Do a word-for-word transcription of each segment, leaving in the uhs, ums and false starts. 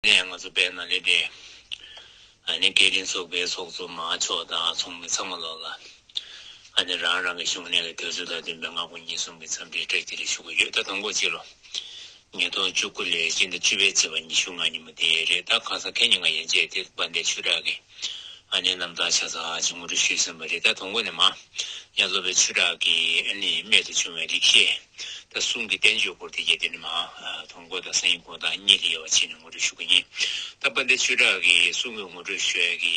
ནས་ང་ཚོ་དཔལ་ནཱ་ལེནྡྲའི་ཨ་ནི་སྐད་འཕྲིན་ཚོགས་པའི་ཚོགས་གཙོ་མ་མཆོག་དང་ཚོགས་མི་ཚང་མ་ལོག་ལ། ཨ་ནི་རང་རང་གི་བཞུགས་གནས་ལ་དུས་ཚོད་དང་བསྟུན་པའི་སྔ་དགོང་ཉིན་གསུམ་གྱི་འཚམས་འདྲིའི་བཀྲ་ཤིས་བདེ་ལེགས་ཞུ་གི་ཡོད། ད་དང་པོ་གཅིག་ལོ། ཉིས་སྟོང་བཅུ་དགུ་ལོའི་སྤྱི་ཟླ་བཅུ་པའི་ཚེས་པ་ཉི་ཤུ་ལྔ་ཉིན་མོ་དེ་རེད། ད་ཁ་སང་ཁ་ཉིན་ང་ཡན་ཆད་དེ་དཔལ་ལྡན་ཆོས་གྲགས་ཀྱི་ཨ་ནི་རྣམ་ཐར་ཆ་ཚང་ཅིག་ངོ་སྤྲོད་ཞུས་ཟིན་པ་རེད། ད་དང་པོ་ནས་མ་ཡང་སློབ་དཔོན་ཆོས་གྲགས་ཀྱི་ཨ་ནི་རྨད་དུ་བྱུང་བའི་རིགས་བཤད། ད་གསུང་གི་བསྟན་བཅོས་སྐོར་དེ་གྱད་དེ་ནི་མ་དང་པོ་དང་སང་ཉིན་དགོང་དག་གཉིས་ལ་དབྱེ་བ་ཕྱེ་ནས་ངོ་སྤྲོད་ཞུ་གི་ཡིན། ད་དཔལ་ལྡན་ཆོས་གྲགས་ཀྱི་གསུང་གི་ངོ་སྤྲོད་ཞུ་ཡ་གི་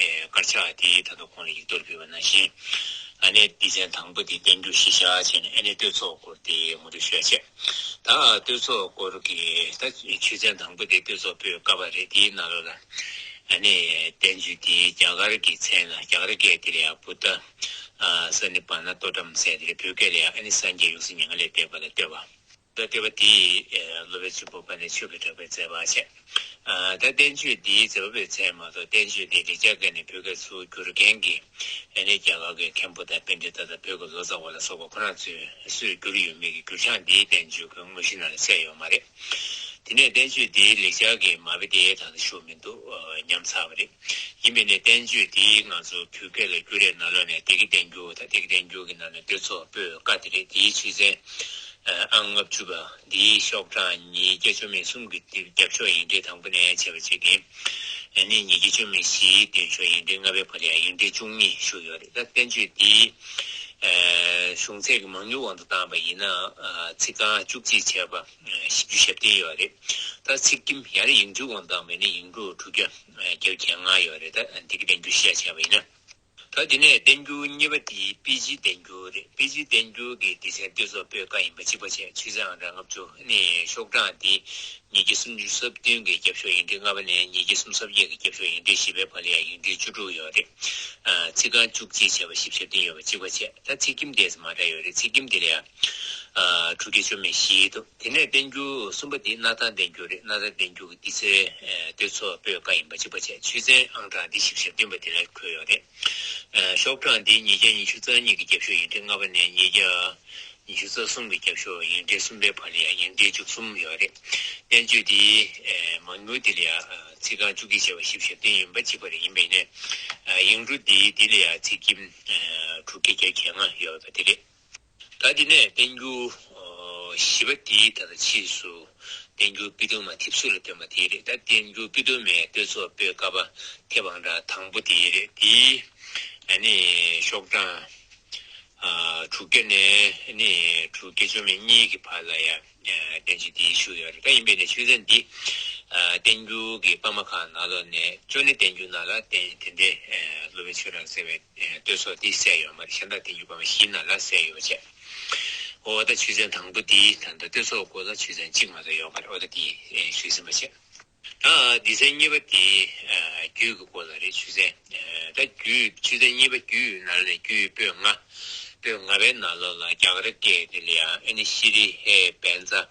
ཨེ་དཀར་ཆག་དེ་ད་ལྟ་གོང་ལ་ཡིག་ཐོག་ཕུལ་བ་ནང་བཞིན། ཨ་ནི་སྡེ་ཚན་དང་པོ་དེ་བསྟན་འགྱུར་གཞི་བཞག་བྱས་ནས་ཨ་ནི་བསྟོད་ཚོགས་སྐོར་དེ་ངོ་སྤྲོད་ཞུ་ཡ་བྱས། ད་བསྟོད་ཚོགས་སྐོར་གྱི་ད་ཆོས་ཚན་དང་པོ་དེ་བསྟོད་ཚོགས་པོད་ཀ་པ་རེད། དེའི་ནང་ལོགས་ལ་ཨ་ནི་བསྟན་བཅོས་དེ་རྒྱ་གར་གྱི་མཚན་ལ་རྒྱ་གར་སྐད་དེ་ལ་ཡང་བུདྡྷ་ཨ་ས་ནི་པ་ན་སྟོད་ཀྲམ་ཟེར་དེ་རེད། བོད་སྐད་ལ་ཡང་ཨ་ནི་སངས་རྒྱས་ཡོངས་སུ་མྱ་ངན་ལས་འདས་པ་ལ་བསྟོད་པ། ད་བསྟོད་པ་དེ་ཡིས་སློབ་དཔོན་ཆེན་པོ་དཔལ་ལྡན་ཆོས་ཀྱི་གྲགས་པས་མཛད་པ་བྱས། ད་བསྟན་བཅོས་འདིའི་མཛད་པ་པོའི་མཚན་མ་གཏོགས་བསྟན་བཅོས་འདི་ལེགས་སྦྱར་སྐད་ནས་བོད་སྐད་ཚུར་བསྒྱུར་མཁན་གྱི་ཨ་ནི་རྒྱ་གར་གྱི་མཁན་པོ་དང་པཎྜི་ཏ་དང་བོད་ཀྱི་ལོ་ཙཱ་བ་ལ་སོགས་པ་ཁོ་རང་ཚོས་སུས་བསྒྱུར་ཡོད་མེད་ཀྱི་བསྒྱུར་བྱང་འདིའི་བསྟན་བཅོས་ཀྱི་དངོས་གཞི་ནང་ལ་གསལ་ཡོད་མ་རེད། དེ་ནས་བསྟན་བཅོས་འདིའི་ལེགས་སྦྱར་གྱི་མ་དཔེ་དེ་ད་ལྟ་ཞུ་མི་འདུག་ཉམས་ཚར་བ་རེད། ཡིན་པས་ནས་བསྟན་བཅོས་འདི་ང་ཚོ་བོད་སྐད་ལ་བསྒྱུར་བའི་ནང་ལོགས་ནས་བདེ་སྐྱིད་བསྟན་འགྱུར་དང་། བདེ་སྐྱིད་བསྟན་འགྱུར་གྱི་ནང་ནས་བསྟོད་ཚོགས་པོད་ཀ་དེ་རེད། དེའི་ཆོས་ཚན་ཨང་ལྔ་བཅུ་པ། འདིའི་ཤོག་གྲངས་ཉིས་བརྒྱ་བཅུ་མེད་གསུམ་གྱི་རྒྱབ་ཤོག་ཡིག་ཕྲེང་དང་པོ་ནས་བྱས་པ་བཅས་ཀྱི་ཨ་ནི་ཉིས་བརྒྱ་བཅུ་མེད་བཞིའི་མདུན་ཤོག་ཡིག་ཕྲེང་ལྔ་པའི་བར་ལ་ཡང་ཡིག་ཕྲེང་བཅུ་གཉིས་བཞུགས་ཡོད་རེད། ད་བསྟན་བཅོས་འདིའི་གཞུང་ཚད་ཀྱི་མང་ཉུང་དབང་དུ་བཏང་བ་ཡིན་ན་ཚིག་རྐང་བཅུ་གཅིག་བྱས་པ། བཞི་བཅུ་ཞེ་བདུན་ཡོད་རེད། ད་ཚིག་ཁྱིམ་ཡར་ཡིག་འབྲུ་དབང་དང་མེད་ན་ཡིག་འབྲུ་དྲུག་བརྒྱ་བརྒྱད་ཅུ་གྱ་ལྔ་ཡོད་རེད། ད་འདི་གི་བསྟན་འགྱུར་བཤད་བྱས་པ་ཡིན་ན། ད་དེ་ནས་བསྟན་འགྱུར་གཉིས་པ་དེ་དཔེ་ཆའི་བསྟན་འགྱུར་རེད། དཔེ་ཆའི་བསྟན་འགྱུར་གྱི་སྡེ་ཚན་བསྟོད་ཚོགས་པོད་ཀ་ཡིན་པ་གཅིག་པ་བྱས། ཆོས་ཚན་ཨང་གྲངས་ལྔ་བཅུ། ནས་ཤོག་གྲངས་དེ་ཉིས་བརྒྱ་སུམ་ཅུ་སོ་བདུན་གྱི་རྒྱབ་ཤོག་ཡིག་ཕྲེང་ལྔ་པ་ནས་ཉིས་བརྒྱ་སུམ་ཅུ་སོ་བརྒྱད་ཀྱི་རྒྱབ་ཤོག་ཡིག་ཕྲེང་བཞི་པའི་བར་ལ་ཡང་ཡིག་ཕྲེང་བཅུ་དྲུག་ཡོད་རེད། ཚིག་རྐང་བཅུ་གཅིག་བྱས་པ་བཞི་བཅུ་ཞེ་བདུན་ཡོད་པ་གཅིག་པ་བྱས། ད་ཚིག་ཁྱིམ་དེ་ཚོ་མ་འདྲ་ཡོད་རེད། ཚིག་ཁྱིམ་དེ་ལ་ཡང་ཨ་དྲུག་བརྒྱ་བཅུ་མེད་བཞི་འདུག་དེ་ནས་བསྟན་འགྱུར་གསུམ་པ་དེ་སྣར་ཐང་བསྟན་འགྱུར་རེད། སྣར་ཐང་བསྟན་འགྱུར་གྱི་སྡེ་ཚན་ཨ་བསྟོད་ཚོགས་པོད་ཀ་ཡིན་པ་གཅིག་པ་བྱས། ཆོས་ཚན་ཨང་གྲངས་འདི་བཞི་བཅུ་ཞེ་བདུན་པ་དེ་ལ་འཁོད་ཡོད་རེད། ཨ་ཤོག་གྲངས་འདི་ཉིས་བརྒྱ་ཉི་ཤུ་རྩ་གཉིས་ཀྱི་རྒྱབ་ཤོག་ཡིག་ཕྲེང་ལྔ་པ་ནས་ཉིས་བརྒྱ་ཉི་ཤུ་རྩ་གསུམ་གྱི་རྒྱབ་ཤོག་ཡིག་ཕྲེང་གསུམ་པའི་བར་ལ་ཡང་ཡིག་ཕྲེང་བཅུ་གསུམ་ཡོད་རེད། བསྟན་བཅོས་འདིའི་ཨ་མང་ཉུང་དེ་ལ་ཡང་ཨ་ཚིག་རྐང་བཅུ་གཅིག་བྱས་པ་བཞི་བཅུ་ཞེ་བདུན་ཡིན་པ་གཅིག་པ་རེད། ཡིན་པས་ནས་ཨ་ཡིག་འབྲུ་འདི་འདི་ལ་ཡང་ཚིག་ཁྱིམ་ཨ་དྲུག་བརྒྱ་བརྒྱད་ཅུ་གྱ་ལྔ་ཡོད་པ་དེ་རེད། ད་དེ་ནས་བསྟན་འགྱུར་ཨོ་བཞི་པ་དེའི་ད་ལྟ་ཕྱིས་སུ་བསྟན་འགྱུར་དཔེ་དུ་མ་ཐེབས་སུ་ལ་བཏོན་པ་དེ་རེད། ད་བསྟན་འགྱུར་དཔེ་དུ་མའི་བསྟོད་ཚོགས་པོད་ཀ་པ་ཐེབས་ཨང་གྲངས་དང་པོ་དེ་རེད། དེའི་ཨ་ནི་ཤོག་གྲངས་ཨ་དྲུག་བརྒྱ་ནས་ཨ་ནི་དྲུག་བརྒྱ་བཅུ་མེད་གཉིས་ཀྱི་བར་ལ་ཡང་ཨ་བསྟན་བཅོས་འདི་བཞུགས་ཡོད་རེད། ད་ཡིན་པས་ནས་ཆོས་ཚན་འདི་ཨ་བསྟན་འགྱུར་གྱི་པར་མ་ཁག་ནང་ལོགས་ནས་ཅོ་ནེ་བསྟན་འགྱུར་ནང་ལ་བསྟན་དེ་འདྲའི་ཨ་སློབ་དཔོན་ཆོས་གྲགས་ཟེར་བའི་ཨ་བསྟོད་ཚོགས་འདི་གསལ་ཡོད་མ་རེད། གཞན་དག་བསྟན་འགྱུར་པར་མ་བཞིའི་ནང་ལ་གསལ་ཡོད་པ་བྱས། འོ་ད་ཆོས་ཚན་དང་པོ་འདི་ད་ལྟ་བསྟོད་ཚོགས་སྐོར་ལ་ཆོས་ཚན་གཅིག་མ་གཏོགས་ཡོད་མ་རེད། འོ་ད་འདི་ཨ་ཞུས་ཟིན་པ་བྱས། ད་སྡེ་ཚན་གཉིས་པ་དེ་ཨ་རྒྱུད་ཀྱི་སྐོར་ལ་རེད། ཆོས་ཚན་ཨ་ད་རྒྱུད་ཆོས་ཚན་གཉིས་པ་རྒྱུད་ནང་ལ་རྒྱུད་པོད་ལྔ། པོད་ལྔ་པའི་ནང་ལོགས་ལ་རྒྱ་གར་སྐད་དེ་ལ་ཡང་ཨ་ནི་ཤྲཱི་ཧེ་བཛྲ།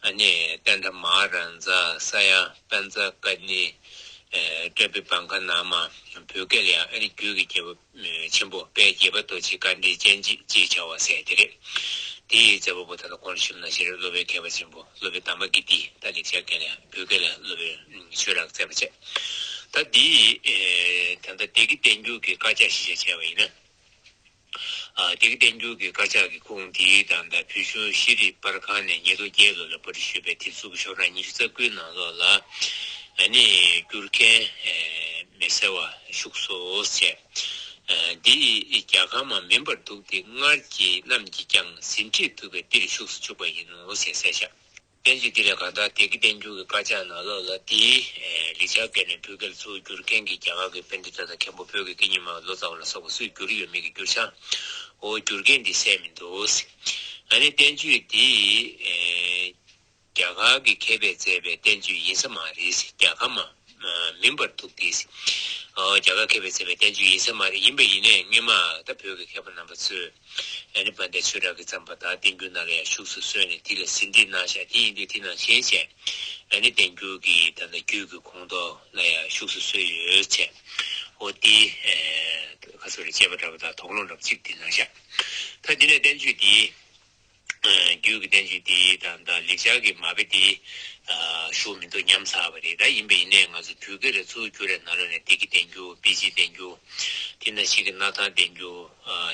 ཨ་ནི་ཏནྟྲ་མ་ཧཱ་རཱ་ཛ། ས་ཡ་བཛྲ་ཀ་ཎི། ཨ་ཏྲ་པི་བྷང་ག་ན་མ། བོད་སྐད་ལ་ཡང་ཨ་ནི་རྒྱུད་ཀྱི་རྒྱལ་པོ་ཆེན་པོ་དཔལ་དགྱེས་པ་རྡོ་རྗེ་དཀའ་འགྲེལ་སྤྱན་རས་གཟིགས་ཅེས་བྱ་བ་ཟེར་དེ་རེད། དེའི་མཛད་པ་པོ་ད་ལྟ་གོང་ལ་ཞུས་པ་ནང་བཞིན་རེད། སློབ་དཔོན་མཁས་པ་ཆེན་པོ་སློབ་དཔོན་དྷརྨ་གི་ཏི། ད་ལེགས་སྦྱར་སྐད་ལ་ཡང་བོད་སྐད་ལ་སློབ་དཔོན་ཆོས་གྲགས་མཛད་པ་བྱས། ད་འདི་ཨེ་ད་ལྟ་བདེ་སྐྱིད་བསྟན་འགྱུར་གྱི་དཀར་ཆག་གཞི་བཞག་བྱས་པ་ཡིན་ན། ཨ་བདེ་སྐྱིད་བསྟན་འགྱུར་གྱི་དཀར་ཆག་གི་ཁུངས་འདི་དང་ད་བོད་གཞུང་ཤེས་རིག་པར་ཁང་ནས་ཉིས་སྟོང་བརྒྱད་ལོ་ལ་པར་སྐྲུན་ཞུས་པའི་དེབ་གཟུགས་ཀྱི་ཤོག་གྲངས་ཉི་ཤུ་རྩ་དགུའི་ནང་ལོགས་ལ། ཨ་ནི་བསྒྱུར་མཁན་ཨེ་མི་གསལ་བ་བཞུགས་སོ་ཞེས། ཨ་འདི་རྒྱལ་ཁམས་མ་མིན་པར་འདུག་སྟེ། སྔར་གྱི་རྣམས་ཀྱིས་ཀྱང་ཟིན་བྲིས་བསྡུ་བའི་རྟེན་བཞུགས་སུ་བཅུག་པ་ཡིན་ནོ་ཞེས་གསལ་བཞག་བསྟན་བཅོས་འདི་ལས་གང་ལྟར་བདེ་སྐྱིད་བསྟན་འགྱུར་གྱི་དཀར་ཆག་ནང་ལོགས་ལ་དེའི་ལེགས་སྦྱར་སྐད་ནས་བོད་སྐད་ལ་ཚུར་བསྒྱུར་མཁན་གྱི་རྒྱ་གར་གྱི་པཎྜི་ཏ་དང་མཁན་པོ། བོད་ཀྱི་སྐད་རྙིང་མ་ལོ་ཙཱ་བ་ལ་སོགས་པ་སུས་བསྒྱུར་ཡོད་མེད་ཀྱི་བསྒྱུར་བྱ། འོ་བསྒྱུར་མཁན་འདི་གསལ་མི་འདུག་ཨ་ནི་བསྟན་བཅོས་འདི་རྒྱ་གར་གྱི་མཁས་པས་མཛད་པའི་བསྟན་བཅོས་ཡིན་ས་མ་རེད། རྒྱལ་ཁམས་མ་མིན་པར་འདུག་སྟེ། རྒྱ་གར་མཁས་པས་མཛད་པའི་བསྟན་བཅོས་ཡིན་ས་མ་རེད། ཡིན་པ་ཡིན་ནའི་སྔོན་མ་ད་བོད་ཀྱི་མཁས་པ་རྣམ་པ་ཚོས། ཨ་ནི་དཔལ་ལྡན་ཆོས་གྲགས་ཀྱིས་བརྩམས་པ་དང་། བསྟན་འགྱུར་ནང་ལ་ཡང་ཤུགས་སུ་བཟོས་ནས་དེ་ལ་ཟིན་བྲིས་གནང་བཞག་དེ་ཡིན་དུས་དེ་ནང་བཞིན་བྱས། ཨ་ནི་བསྟན་འགྱུར་གྱི་ད་ལྟ་རྒྱུད་ཀྱི་ཁོངས་གཏོགས་ལ་ཡང་ཤུགས་སུ་བཟོས་ཡོད་བྱས། འོ་དེ་ཁ་སོ་རེ་བྱས་པ་འདྲ་པོ་དང་དོགས་སློང་འདྲ་པོ་གཅིག་དེ་གནང་བཞག་ད་དེ་ནས་བསྟན་བཅོས་འདི་ རྒྱུད་ཀྱི་བསྟན་བཅོས་འདི་དང་ད་ལེགས་སྦྱར་གྱི་མ་དཔེ་འདི་ཞུ་མི་འདུག་ཉམས་ཚར་བ་རེད། ད་ཡིན་པ་ཡིན་ནའི་ང་ཚོ་བོད་སྐད་ལ་ཚུར་བསྒྱུར་བའི་ནང་ལོགས་ནས་བདེ་སྐྱིད་བསྟན་འགྱུར། དཔལ་སྤྱིའི་བསྟན་འགྱུར། དེ་ནང་བཞིན་གྱི་སྣར་ཐང་བསྟན་འགྱུར།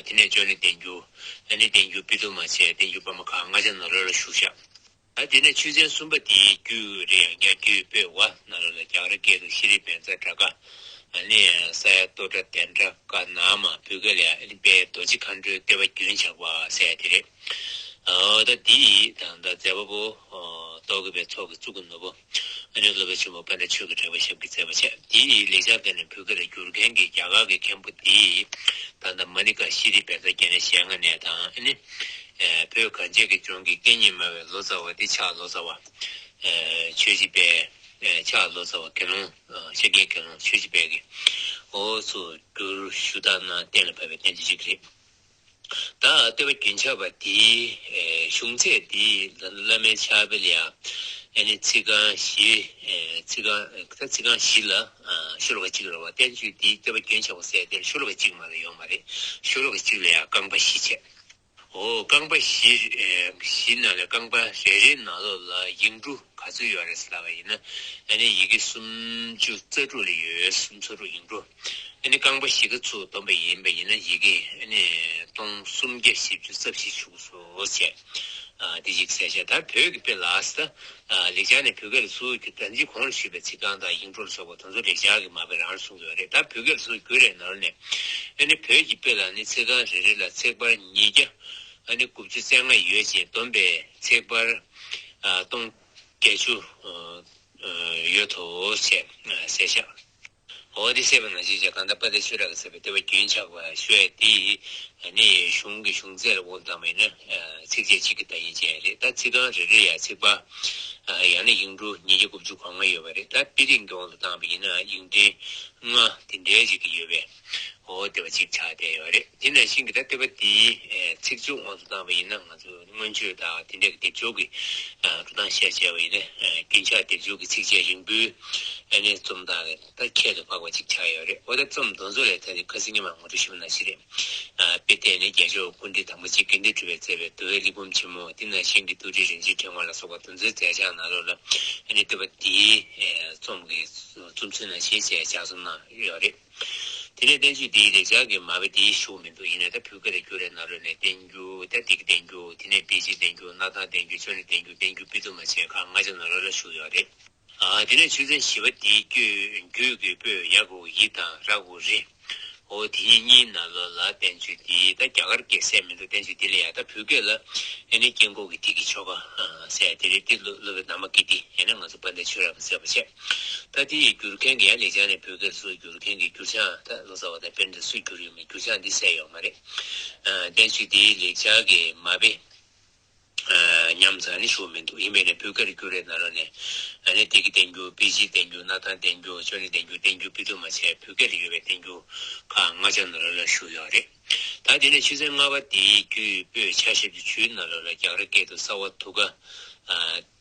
དེ་ནས་ཅོ་ནེ་བསྟན་འགྱུར། ཨ་ནི་བསྟན་འགྱུར་དཔེ་བསྡུར་མ་བྱས་བསྟན་འགྱུར་དཔར་མ་ཁག་ལྔ་ཆ་ནང་ལོགས་ལ་བཞུགས་ཤག་ད་དེ་ནས་ཆོས་ཚན་གསུམ་པ་དེའི་རྒྱུད་རེད། ཡང་བསྐྱར་རྒྱུད་སྤོས་ཝ་ནང་ལོགས་ལ་རྒྱ་གར་སྐད་དུ་ཤྲཱི་བཛྲ་དྲ་ག་ཨ་ནི་ས་ཡ་ཏོ་ཏྲ་དན་ཏྲ་ཀ་ན་མ། བོད་སྐད་ལ་ཡང་ཨ་ནི་དཔལ་རྡོ་རྗེ་མཁའ་འགྲོའི་བསྟོད་པ་རྒྱུན་ཆགས་པ་ཟེར་ཡ་དེ་རེད། ཨོ་ད་དེ་ཡི་དང་ད་མཛད་པ་པོ་རྟོག་གེ་པའི་ཚོགས་ཀྱི་གཙུག་གི་ནོར་བུ་ཨ་ནི་སློབ་དཔོན་ཆེན་པོ་དཔལ་ལྡན་ཆོས་ཀྱི་གྲགས་པས་ཞབས་ཀྱིས་མཛད་པ་བྱས། དེ་ཡི་ལེགས་སྦྱར་སྐད་ནས་བོད་སྐད་ལ་བསྒྱུར་མཁན་གྱི་རྒྱ་གར་གྱི་མཁན་པོ་དེ་ད་ལྟ་མ་ཎི་བཀའ་ཤྲཱི་བཛྲ་བརྒྱ་ནས་ཞེ་ལྔ་ནས་དང་ཨ་ནི། ཨེ་བོད་གངས་ཅན་གྱི་ལྗོངས་ཀྱི་སྐད་གཉིས་སྨྲ་བའི་ལོ་ཙཱ་བ་དེ་ཕྱག་ལོ་ཙཱ་བ། ཨེ་ཆོས་རྗེ་དཔལ། ཨེ་ཕྱག་ལོ་ཙཱ་བ་དགེ་སློང་། ཨ་ཤཱཀྱའི་དགེ་སློང་ཆོས་རྗེ་དཔལ་གྱིས་འོ་ཚུར་བསྒྱུར་ཞུ་དག་གནང་གཏན་ལ་ཕབ་པའི་བསྟན་བཅོས་ཅིག་རེད། ད་བསྟོད་པ་རྒྱུན་ཆགས་པ་དེའི་ཨེ་གཞུང་ཚད་དེ་བླ་མའི་ཕྱག་དཔེ་ལ་ཡང་ཨ་ནི་ཚིག་རྐང་བཞི། ཨེ་ཚིག་རྐང་ད་ཚིག་རྐང་བཞི་ལ་ཨ་ཤོ་ལོ་ཀ་གཅིག་རེད་བ། བསྟན་བཅོས་དེའི་བསྟོད་པ་རྒྱུན་ཆགས་པ་ཟེར་དེར་ཤོ་ལོ་ཀ་གཅིག་མ་གཏོགས་ཡོད་མ་རེད། ཤོ་ལོ་ཀ་གཅིག་ལ་ཡང་རྐང་པ་བཞི་བྱས། འོ་རྐང་པ་བཞི། ཨེ་བཞི་ནང་ལས་རྐང་པ་རེ་རེའི་ནང་ལོགས་ལ་ཡིག་འབྲུ་ག་ཚོད་ཡོད་རེད་ཟེར་ལབ་པ་ཡིན་ན། ཨ་ནི་ཡི་གེ་སུམ་ཅུ་རྩ་དྲུག་ལ་ཡོད། སུམ་ཅུ་རྩ་དྲུག་ཡིག་འབྲུ། ཨ་ནི་རྐང་པ་བཞི་ཀ་ཚུར་བསྡོམས་པ་ཡིན་པ་ཡིན་ན་ཡི་གེ་ཨ་ནི་སྟོང་སུམ་བརྒྱ་བཞི་བཅུ་རྩ་བཞི་བྱུང་སོང་ཟེར། ཨ་དེ་ཅིག་གསལ་བཤད། ད་བོད་ཀྱི་དཔེ་ལ་ཟེར། ཨ་ལེགས་སྦྱར་ནས་བོད་སྐད་ལ་ཚུར་བསྒྱུར། ད་ཅི་གོང་ལ་ཞུས་པའི་ཚིག་རྐང་དང་ཡིག་འབྲུ་ལ་སོགས་པ་དེ་ཚོ་ལེགས་སྦྱར་གྱི་མ་དཔེ་རང་གསུངས་ཡོད་རེད། ད་བོད་སྐད་ལ་ཚུར་བསྒྱུར་བའི་ནང་ནས་ཨ་ནི་བོད་ཀྱི་དཔེ་ལ་ནི་ཚིག་རྐང་རེ་རེ་ལ་ཚེག་བར་ཉིས་བརྒྱ་ཨ་ནི་དགུ་བཅུ་རྩ་ལྔ་ཡོད་ཅིང་བསྡོམས་པས་ཚེག་བར་ཨ་སྟོང་བརྒྱད་ཅུ་ཨ་ཡོད་དོ་ཞེས་གསལ་བཞག་འོ་དེ་གསལ་བ་ནང་བཞིན་བྱས། གང་ལྟར་དཔལ་ལྡན་ཆོས་གྲགས་ཀྱིས་མཛད་པའི་བསྟོད་པ་རྒྱུན་ཆགས་པ་ཞུ་ཡས་དེ་ནི་གཞུང་གི་གཞུང་ཚད་ལ་དབང་དུ་བཏང་བ་ཡིན་ན་ཚིགས་བཅད་གཅིག་གི་བརྡ་ཡིག་ཅན་རེད། ད་ཚིག་རྐང་རེ་རེ་ཡང་ཚེག་བར་ཡང་ན་ཡིག་འབྲུ་ཉིས་བརྒྱ་དགུ་བཅུ་གོ་ལྔ་ཡོད་པ་རེད། ད་དཔེ་རིང་གི་དབང་དུ་བཏང་བ་ཡིན་ན་ཡིག་ཕྲེང་ལྔ་དེ་འདྲའི་ཅིག་གི་ཡོད་པས། འོ་དེ་བ་གཅིག་ཆགས་བསྡད་ཡོད་རེད། དེ་ནང་བཞིན་གྱི་ད་བསྟོད་པ་འདིའི་ཚིག་མཇུག་དབང་དུ་བཏང་བ་ཡིན་ན་ང་ཚོ་མངོན་བརྗོད་དང་དེ་འདྲ་གི་སྡེབ་སྦྱོར་གྱི་འགྲོ་སྟངས་བཤད་བྱས་པ་ཡིན་ན་རྒྱུན་ཆགས་སྡེབ་སྦྱོར་གྱི་ཚིགས་བཅད་རིང་པོའི་ཨ་ནི་རྩོམ་སྟངས་ད་ཁྱད་དུ་འཕགས་པ་གཅིག་ཆགས་ཡོད་རེད། འོ་ད་རྩོམ་དེ་ཚོ་ལས་ད་ནི་ཁ་སང་ཉི་མ་ངོ་སྤྲོད་ཞུས་པ་ནང་བཞིན་རེད། དཔེ་དེ་ནི་རྒྱལ་མཆོག་སྐུ་ཕྲེང་དང་པོ་གཅིག་དགེ་ལྡན་གྲུབ་པས་མཛད་པའི་འདུལ་བའི་གླེགས་བམ་ཆེན་མོ། དེ་ནང་བཞིན་གྱི་རྡོ་རྗེ་རིན་ཆེན་ཕྲེང་བ་ལ་སོགས་པ་དེ་ཚོའི་མཛད་བྱང་ནང་ལོགས་ལ་ཨ་ནི་བསྟོད་པ་འདིའི་རྩོམ་གྱི་རྩོམ་ཚུལ་ནང་བཞིན་བྱས་ལྗགས་རྩོམ་གནང་ཡོད་རེད། དེ་ནས་བསྟན་བཅོས་འདིའི་ལེགས་སྦྱར་གྱི་མ་དཔེ་འདི་ཞུ་མི་འདུག་ཡིན་ནའི་ད་བོད་སྐད་ལ་བསྒྱུར་བའི་ནང་ལོགས་ནས་བསྟན་འགྱུར། ད་བདེ་སྐྱིད་བསྟན་འགྱུར། དེ་ནས་དཔལ་སྤྱིའི་བསྟན་འགྱུར། སྣར་ཐང་བསྟན་འགྱུར། ཅོ་ནེ་བསྟན་འགྱུར། བསྟན་འགྱུར་དཔེ་བསྡུར་མ་བྱས་ཁག་ལྔ་ཆ་ནང་ལོགས་ལ་བཞུགས་ཡོད་རེད། ཨ་དེ་ནས་ཆོས་ཚན་བཞི་པ་འདིའི་རྒྱུད་རྒྱུད་ཀྱི་སྤོས་ཡ་གུ་ཡི་དང་ར་གུ་རི། འོ་དེ་གཉིས་གཉིས་ནང་ལོགས་ལ་བསྟན་བཅོས་འདི་ད་རྒྱ་གར་སྐད་གསལ་མི་འདུག་བསྟན་བཅོས་འདི་ལ་ཡ་ད་བོད་སྐད་ལ་ཨ་ནི་སྐྱེ་འགོག་གི་ཐིག་གི་ཆོ་ག་ཟེར་དེ་རེད། དེ་སློབ་དཔོན་ན་མ་ཀི་ཏི་ཡང་ན་ང་ཚོ་དཔལ་ལྡན་ཆོས་གྲགས་ཀྱིས་མཛད་པ་བྱས། ད་དེ་ཡི་བསྒྱུར་མཁན་གྱི་ཡང་ལེགས་སྦྱར་ནས་བོད་སྐད་ལ་ཚུར་བསྒྱུར་མཁན་གྱི་བསྒྱུར་བྱང་ད་ལོ་ཙཱ་བ་དང་དཔེ་འདི་སུས་བསྒྱུར་ཡོད་མེད་བསྒྱུར་བྱང་འདི་གསལ་ཡོད་མ་རེད། ཨ་བསྟན་བཅོས་འདིའི་ལེགས་སྦྱར་གྱི་མ་དཔེ་ཨ་ཉམས་ཙམ་ནི་ཞུ་མི་འདུག་ཡིན་པས་ན་བོད་སྐད་ལ་བསྒྱུར་བའི་ནང་ལོགས་ནས་ཨ་ནི་བདེ་སྐྱིད་བསྟན་འགྱུར། དཔལ་སྤྱིའི་བསྟན་འགྱུར། སྣར་ཐང་བསྟན་འགྱུར། ཅོ་ནེ་བསྟན་འགྱུར། བསྟན་འགྱུར་དཔེ་བསྡུར་མ་བྱས་བོད་སྐད་ལ་ཡོད་པའི་བསྟན་འགྱུར་ཁག་ལྔ་ཆ་ནང་ལོགས་ལ་བཞུགས་ཡོད་རེད། ད་དེ་ནས་ཆོས་ཚན་ལྔ་པ་དེའི་རྒྱུད་སྤོས་ཕྱག་ཞབས་ཀྱི་ཇུས་ནང་ལོགས་ལ་རྒྱ་གར་སྐད་དུ་ས་ཝ་ཐུ་ཀ་ཨ་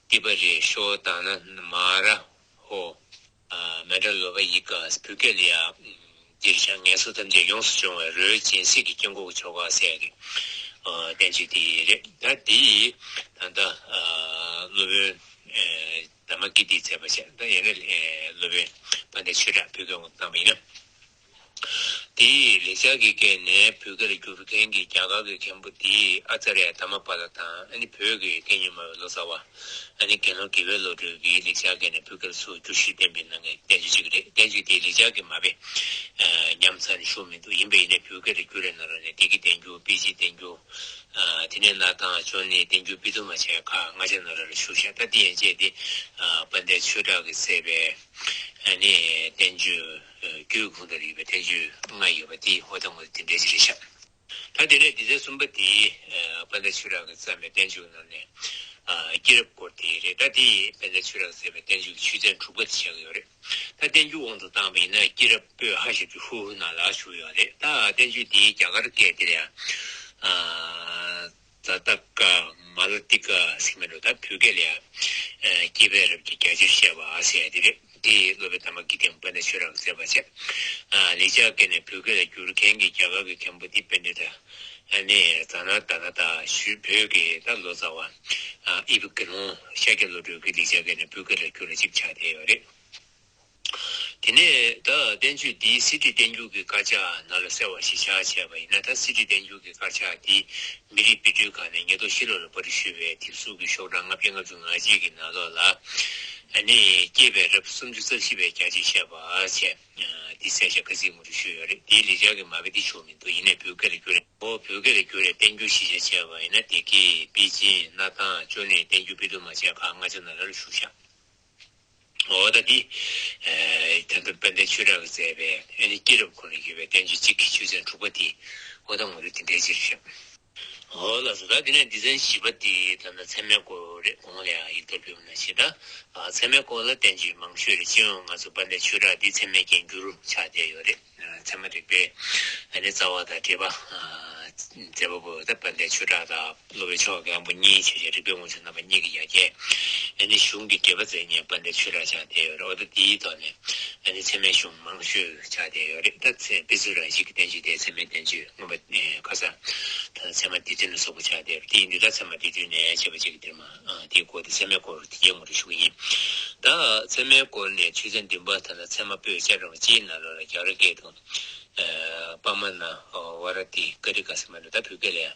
ཏི་པ་རི་ཤོ་ཏ་ན་མ་ར་ཧོ། ཨ་མནྡ་ལོ་པ་ཡི་ག་བོད་སྐད་ལ་ཡང་འདིར་བཞག་ངན་སོང་ཐམས་ཅད་ཡོངས་སུ་སྦྱོང་བའི་རོའི་སྦྱིན་སྲེག་གི་སྐྱེ་འགོག་གི་ཆོ་ག་ཟེར་གྱི་ཨ་བསྟན་བཅོས་དེ་རེད། ད་དེ་ཡི་ད་ལྟ་ཨ་སློབ་དཔོན་ཨ་ན་མ་ཀི་ཏིས་མཛད་པ་བྱས། ད་ཡང་ན་ཨ་སློབ་དཔོན་དཔལ་ལྡན་ཆོས་གྲགས་བོད་སྐད་དབང་དུ་བཏང་བ་ཡིན་ན། དེ་ཡི་ལེགས་སྦྱར་གྱི་སྐད་ནས་བོད་སྐད་ལ་བསྒྱུར་མཁན་གྱི་རྒྱ་གར་གྱི་མཁན་པོ་དེ་ཨ་ཙརྱ་དྷརྨ་པཱ་ལ་དང་ཨ་ནི་བོད་ཀྱི་སྐད་གཉིས་སྨྲ་བའི་ལོ་ཙཱ་བ་ཨ་ནི་དགེ་སློང་དགེ་བའི་བློ་གྲོས་ཀྱིས་ལེགས་སྦྱར་སྐད་ནས་བོད་སྐད་ལ་ཚུར་བསྒྱུར་ཞུས་གཏན་འབེབས་གནང་མཁན་བསྟན་བཅོས་གཅིག་རེད། བསྟན་བཅོས་དེའི་ལེགས་སྦྱར་གྱི་མ་དཔེ་ཨ་ཉམས་ཚར་ནས་ཞུ་མི་འདུག་ཡིན་པས་ཡིན་ནའི་བོད་སྐད་ལ་བསྒྱུར་བའི་ནང་ལོགས་ནས་བདེ་སྐྱིད་བསྟན་འགྱུར། དཔལ་སྤྱིའི་བསྟན་འགྱུར། ཨ་དེ་ནས་སྣར་ཐང་ཅོ་ནེ་བསྟན་འགྱུར་དཔེ་བསྡུར་མ་བྱས་ཁག་ལྔ་ཆ་ནང་ལོགས་ལ་བཞུགས་ཤག་ད་དེ་ཡན་ཆད་དེ་ཨ་དཔལ་ལྡན་ཆོས་གྲགས་ཀྱིས་མཛད་པའི་ཨ་ནི་བསྟན་བཅོས་རྒྱུད་ཁུངས་དར་ཡོད་པའི་བསྟན་བཅོས་ལྔ་ཡོད་པ་དེ་ཧོ་ད་ངོ་དེ་འདྲ་ཞིག་རེད་ཤག་ད་དེ་ནས་སྡེ་ཚན་གསུམ་པ་དེ་ཨ་དཔལ་ལྡན་ཆོས་གྲགས་ཀྱིས་བརྩམས་པའི་བསྟན་བཅོས་ནང་ནས་ཨ་སྐྱེས་རབས་སྐོར་དེ་རེད། ད་དེ་དཔལ་ལྡན་ཆོས་གྲགས་ཀྱིས་མཛད་པའི་བསྟན་བཅོས་ཀྱི་ཆོས་ཚན་དྲུག་པ་དེ་ཆགས་ཀྱི་ཡོད་རེད། ད་བསྟན་བཅོས་དབང་དུ་བཏང་བ་ཡིན་ན་སྐྱེས་རབས་སྤོས་ཧ་ཞབས་ཀྱུ་ཧུ་ཧུ་ནང་ལ་བཞུགས་ཡོད་རེད། ད་བསྟན་བཅོས་དེའི་རྒྱ་གར་སྐད་དེ་ལ་ཡང་ཛ་ཏ་ཀ་མ་ལ་ཏི་ཀ་ཟེར་མི་འདུག་ད་བོད་སྐད་ལ་ཡང་སྐྱེས་པའི་རབས་ཀྱི་རྒྱ་ཆེར་བཤད་པ་ཟེར་ཡ་དེ་རེད། དེ་སློབ་དཔོན་ན་མ་ཀི་ཏིས་དཔལ་ལྡན་ཆོས་གྲགས་ཀྱིས་མཛད་པ་བྱས། ལེགས་སྦྱར་སྐད་ནས་བོད་སྐད་ལ་བསྒྱུར་མཁན་གྱི་རྒྱ་གར་གྱི་མཁན་པོ་དེ་པཎྜི་ཏ་ ཨ་ནི་ཛ་ན་ད་ན་ད་ཞུ་བོད་ཀྱི་ད་ལོ་ཙཱ་བ་ཨ་དབྱི་པ་དགེ་སློང་ཤཱཀྱ་བློ་གྲོས་ཀྱི་ལེགས་སྦྱར་སྐད་ནས་བོད་སྐད་ལ་བསྒྱུར་ལ་གཅིག་ཆགས་བསྡད་ཡོད་རེད། དེ་ནས་ད་བསྟན་བཅོས་འདིའི་གསེར་བྲིས་བསྟན་འགྱུར་གྱི་དཀར་ཆག་ནང་ལ་གསལ་བ་ཞིག་ཆ་བཞག་པ་ཡིན་ན། ད་གསེར་བྲིས་བསྟན་འགྱུར་གྱི་དཀར་ཆག་འདི་མི་རིགས་དཔེ་སྐྲུན་ཁང་ནས་ཉེན་རྟོག་ཤེས་རབ་ལ་པར་སྐྲུན་ཞུས་པའི་དེབ་གཟུགས་ཀྱི་ཤོག་གྲངས་ལྔ་བརྒྱ་ལྔ་བཅུ་ང་གཅིག་གི་ནང་ལོགས་ལ། ཨ་ནི་སྐྱེས་པའི་རབས་སུམ་ཅུ་རྩ་བཞི་པའི་རྒྱ་ཆེར་བཤད་པ་བྱས། འདི་གསལ་བཤད་ཁ་ཚིག་ངོ་སྤྲོད་ཞུས་ཡོད་རེད། འདིའི་ལེགས་སྦྱར་གྱི་མ་དཔེ་འདི་ཞུ་མི་འདུག་ཡིན་ནའི་བོད་སྐད་ལ་བསྒྱུར་རེད། ཨོ་བོད་སྐད་ལ་བསྒྱུར་རེད། བསྟན་འགྱུར་གཞི་བཞག་བྱས་པ་ཡིན་ན། སྡེ་དགེ་པེ་ཅིང་སྣར་ཐང་ཅོ་ནེ་བསྟན་འགྱུར་དཔེ་དེབ་མ་བྱས་ཁག་ལྔ་ཆ་ནང་ལ་བཞུགས་ཤག་ཨོ་ད་འདི་ད་ལྟ་དཔལ་ལྡན་ཆོས་གྲགས་ཀྱིས་མཛད་པའི་ཨ་ནི་སྐྱེས་རབས་ཁོ་ནས་ཡོད་པའི་བསྟན་བཅོས་གཅིག་གི་ཆོས་ཚན་དྲུག་པ་འདི། ཨོ་ད་ངོ་སྤྲོད་འདི་འདྲའི་ཅིག་རེད་ཤག་ཨོ་ལགས་སོ། ད་འདི་ནས་སྡེ་ཚན་བཞི་པ་འདི་ད་ལྟ་ཚད་མའི་སྐོར་རེད། གོང་ལ་ཡང་ཡིག་ཐོག་ཕུལ་བ་ནང་བཞིན། ད་ཚད་མའི་སྐོར་ལ་བསྟན་བཅོས་མང་ཤོས་རེད། སྤྱི་ཡོངས་ང་ཚོ་དཔལ་ལྡན་ཆོས་གྲགས་འདི་ཚད་མའི་རྒྱན་གྱུར་ཆགས་བསྡད་ཡོད་རེད། ཚད་མ་རིག་པའི་ཨ་ནི་རྩ་བ་དང་འགྲེལ་པ། མཛད་པ་པོ་ད་དཔལ་ལྡན་ཆོས་གྲགས་དང་སློབ་དཔོན་ཆོས་དབང་རྒྱལ་དབང་པོ་གཉིས་བྱས་བྱས། རིག་པའི་དབང་ཕྱུག་རྣམ་པ་གཉིས་ཀྱི་ཡ་གྱལ། ཨ་ནི་གཞུང་གི་འགྲེལ་པ་མཛད་མཁན་དཔལ་ལྡན་ཆོས་གྲགས་ཆགས་བསྡད་ཡོད་རེད། འོ་ད་འདིའི་ཐོག་ནས་ཨ་ནི་ཚད་མའི་གཞུང་མང་ཤོས་ཆགས་བསྡད་ཡོད་རེད། ད་ཚད་དཔེ་མཚོན་རང་བཞིན་གྱི་བསྟན་བཅོས་དེ་ཚད་མའི་བསྟན་བཅོས། མངོན་པ་ཁ་སང་ད་ཚད་མ་སྡེ་བདུན་ལ་སོགས་པ་ཆགས་བསྡད་ཡོད་རེད། དེ་ཡིན་དུས་ད་ཚད་མ་སྡེ་བདུན་ནས་བྱས་པ་ཅིག་གི་འདིར་མ་དེའི་སྐོར་དེ་ཚད་མའི་སྐོར་དེ་གའི་ངོ་སྤྲོད་ཞུ་གི་ཡིན། ད་ཚད་མའི་སྐོར་ནས་ཆོས་ཚན་བདུན་པ་ད་ལྟ་ཚད་མ་པོད་བཅུ་གཅིག་ནང་ལོགས་ལ་རྒྱ་གར་སྐད་དུ། པདྨ་ན་ཝ་ར་ཏི་ཀ་ཏི་ཀ་ཟེར་མ་འདུག་ད་བོད་སྐད་ལ་ཡང་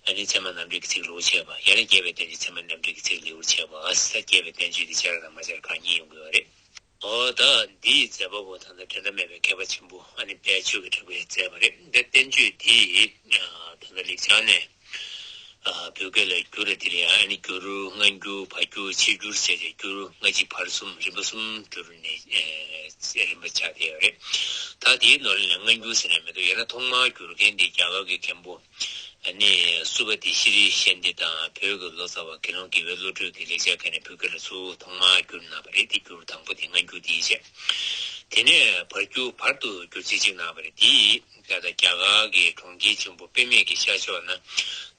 ཨ་ནི་ཚད་མ་རྣམ་འགྲེལ་གྱི་ཚིག་ལེའུར་བྱས་པ། ཡང་ན་རྒྱས་པའི་བསྟན་བཅོས་ཚད་མ་རྣམ་འགྲེལ་གྱི་ཚིག་ལེའུར་བྱས་པ། ཨ་ས་རྒྱས་པའི་བསྟན་བཅོས་འདི་སྦྱར་དང་མ་སྦྱར་ཁག་གཉིས་ཡོང་གི་ཡོད་རེད། ཨོ་ད་འདིའི་མཛད་པ་པོ་ད་ལྟ་འགྲན་ཟླ་མེད་པའི་མཁས་པ་ཆེན་པོ་ཨ་ནི་དཔལ་ཆོས་ཀྱི་གྲགས་པས་མཛད་པ་རེད། འདི་བསྟན་བཅོས་འདི་ད་ལྟ་ལེགས་སྦྱར་ནས་བོད་སྐད་ལ་བསྒྱུར་རེད། དེ་ལ་ཡང་ཨ་ནི་འགྱུར་སྔ་འགྱུར་བར་འགྱུར་ཕྱིར་བསྒྱུར་ཟེར་ཏེ་བསྒྱུར་སྔ་ཕྱི་བར་གསུམ་རིམ་པ་གསུམ་བསྒྱུར་ནས་རིམ་པ་ཆགས་བསྡད་ཡོད་རེད། ད་དེའི་ནང་ལ་ནས་སྔ་འགྱུར་ཟེར་ན་མི་འདུག་ཡང་ན་ཐོག་མར་བསྒྱུར་མཁན་དེ་རྒྱ་གར་གྱི་མཁན་པོ་ཨ་ནི་སུ་བ་ཏི་ཤྲཱི་ཤཱནྟི་དང་བོད་ཀྱི་ལོ་ཙཱ་བ་དགེ་སློང་དགེ་བའི་བློ་གྲོས་ཀྱི་ལེགས་སྦྱར་སྐད་ནས་བོད་སྐད་ལ་ཚུར་ཐོག་མར་བསྒྱུར་གནང་བ་རེད། དེ་འགྱུར་དང་པོ་དེ་སྔ་འགྱུར་དེ་བྱས། དེ་ནས་བར་འགྱུར་བར་དུ་བསྒྱུར་བྱས་ཅིག་གནང་བ་རེད། དེ་ད་ལྟ་རྒྱ་གར་གྱི་གྲོང་ཁྱེར་ཆེན་པོ་དཔེ་མེད་ཀྱི་ཤར་ཕྱོགས་ན་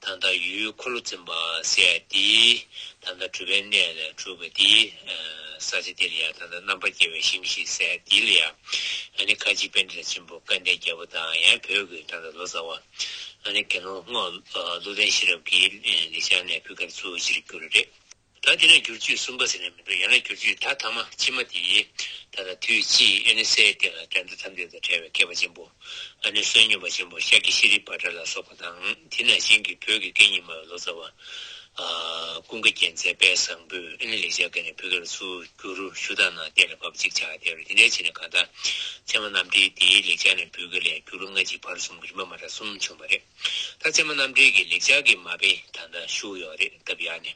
ད་ལྟ་ཡུལ་འཁོར་ལོ་འཛིན་པ་ཟེར་ཡ་དེ། ད་ལྟ་གྲུབ་པའི་གནས་ལས་གྲུབ་པ་དེ། ས་ཆ་དེ་ལ་ཡང་ད་ལྟ་རྣམ་པར་རྒྱལ་བའི་ཞིང་ཞེས་ཟེར་དེ་ལ་ཡང་ཨ་ནི་ཁ་ཆེ་པཎྜི་ཏ་ཆེན་པོ་སྐལ་ལྡན་རྒྱལ་པོ་དང་། ཡང་བོད་ཀྱི་ད་ལྟ་ལོ་ཙཱ་བ་ཨ་ནི་དགེ་སློང་རྔོག་ཀླུ་ལྡིང་ཤེས་རབ་ཀྱི་ལེགས་སྦྱར་ནས་བོད་སྐད་ཚུར་ཕྱིར་བསྒྱུར་རེད། ད་དེ་ནས་བསྒྱུར་བཅོས་གསུམ་པ་ཟེར་ནས་མི་འདུག་ཡང་ན་བསྒྱུར་བཅོས་ད་ཐ་མ་ཕྱི་མ་དེ་ད་ལྟ་དུས་ཕྱིས་ཨ་ནི་སྲས་དེ་ལ་འགྲན་ཟླ་ཐམས་ཅད་དང་བྲལ་བའི་མཁས་པ་ཆེན་པོ་ཨ་ནི་བསོད་སྙོམས་པ་ཆེན་པོ་ཤཱཀྱ་ཤྲཱི་བྷ་དྲ་ལ་སོགས་པ་དང་། དེ་ནང་བཞིན་གྱི་བོད་ཀྱི་སྐད་རྙིང་མ་ལོ་ཙཱ་བ་ཀུན་དགའ་རྒྱལ་མཚན་དཔལ་བཟང་པོས་ཨ་ནི་ལེགས་སྦྱར་སྐད་ནས་བོད་སྐད་ལ་ཚུར་བསྒྱུར་ཞུ་དག་གནང་གཏན་ལ་ཕབ་ཅིག་ཆགས་བསྡད་རེད། དེ་འདྲའི་བྱས་ནས་གང་ལྟར་ཚད་མ་རྣམ་འགྲེལ་དེའི་ལེགས་སྦྱར་ནས་བོད་སྐད་ལ་ཡང་བསྒྱུར་སྔ་ཕྱི་བར་གསུམ་རིམ་པ་མ་འདྲ་གསུམ་བྱུང་བ་རེད། ད་ཚད་མ་རྣམ་འགྲེལ་གྱི་ལེགས་སྦྱར་གྱི་མ་དཔེ་ད་ལྟ་བཞུགས་ཡོད་རེད། སྟབས་ཡག་ནས་